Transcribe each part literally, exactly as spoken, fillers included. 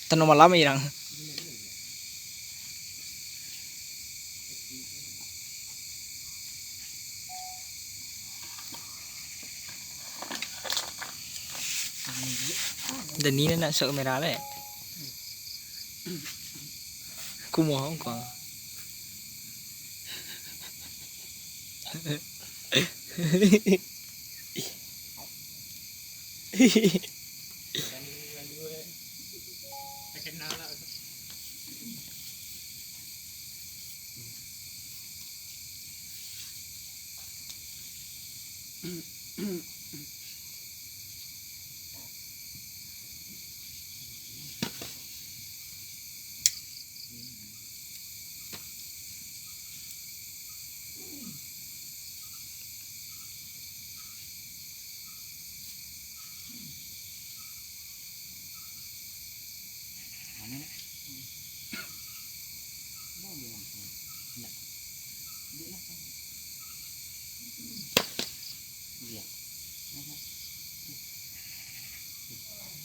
Tano malam irang. Dan ni nak sok merah leh. Kumoh kau.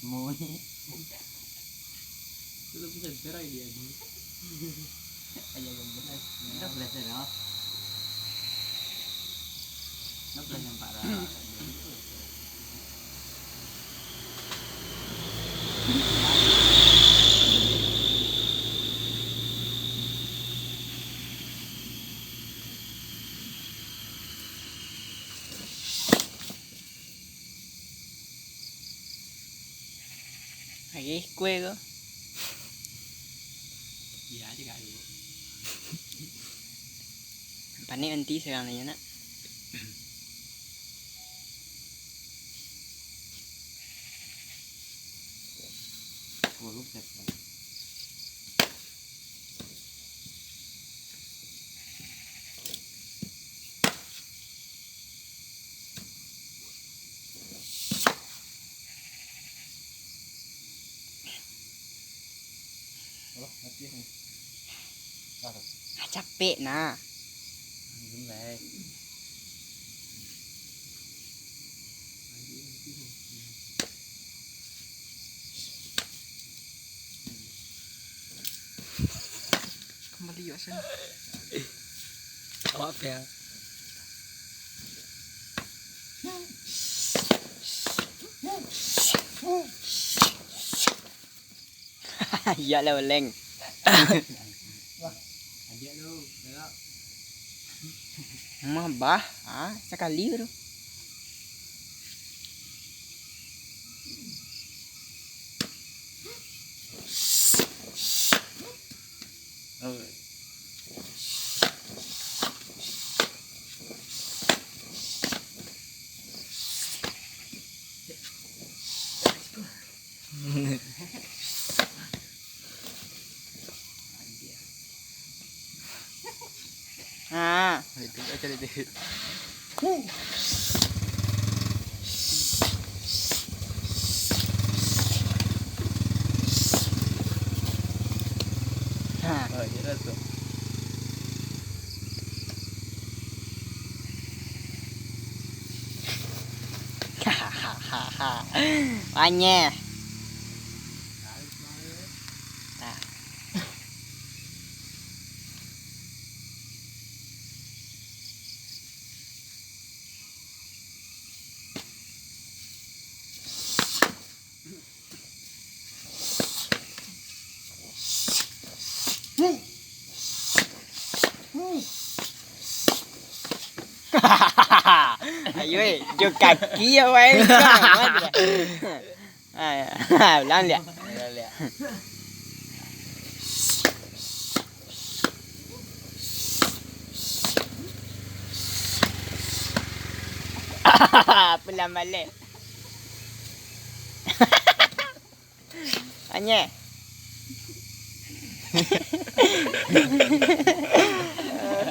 Mau ni. Itu bisa berai dia ni. Ayo yang benar. Kita belas dah. Kita belas yang empat dah. Lagi kue ko. Iya aja kak. Panik nanti sekarang nanya nak. Ah, capek nah. Kembali yuk sini. Awak ya. Iyalah, Uleng. Mah bah, ah, sakali tu. Ha. Itu aja deh. Ha. Oh, jelas tu. Hahaha. Wanyeh. Nah. Ayo, eh, jo kaki awak, eh. Ah, ya. Ulang liak. Ulang liak. Pulang balik. Anyeh.